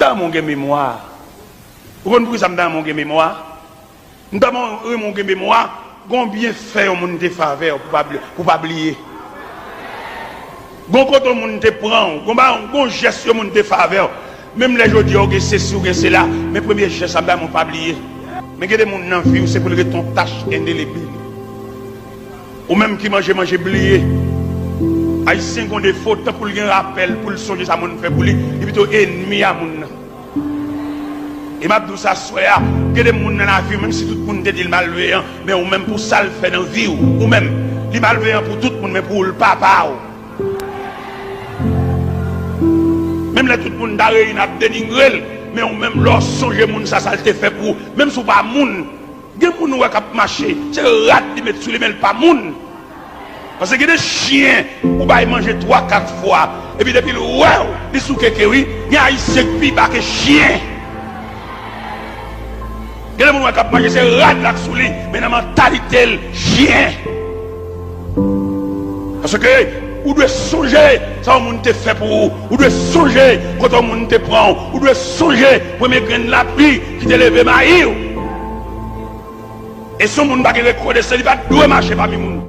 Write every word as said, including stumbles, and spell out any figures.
Ta renmen w gen memwa. Ou konn poukisa m ta renmen w gen memwa? M ta renmen w gen memwa. Gon byenfè yon moun te fè avè w pou pa bli-, pou pa bliye. Gon kote yon moun te pran w, gon ba, gon jès yon moun te fè avè w. Menm lè jodi a w gen sesi, w gen sela, men premye jès la m ta renmen w pa bliye. Men gen de moun nan vi w, se pou l ret yon tach endelebil. Ou menm ki manje, manje bliye. Ayisyen gon defo, tankou l gen rapèl pou l sonje sa moun fè pou li, li pito enmi a moun nan. E m ap di w sa aswè a, gen de moun nan lavi w, menm si tout moun te di l malveyan, men ou menm pou sa l fè nan vi w, ou menm, li malveyan pou tout moun, men pou ou l pa pa w. Menm lè tout moun ta reyini ap denigre l, men ou menm lè w sonje moun sa, sa l te fè pou ou, menm si w pa moun, gen moun ou wè k ap mache, se rad li met sou li, men l pa moun. Paske gen de chyen ou bay manje twa, kat fwa, epi depi l wè w, li sou keke wi. Gen ayisyen k pi ba ke chyen. Gen de moun ou wè k ap manje, se rad la k sou li, men nan mantalite l, chyen. Paske ou dwe sonje sa yon moun te fè pou ou. Ou dwe sonje kote yon moun te pran w. Ou dwe sonje premye grenn lapli ki te leve mayi w. E si yon moun pa gen rekonesans, li pa dwe mache pami moun.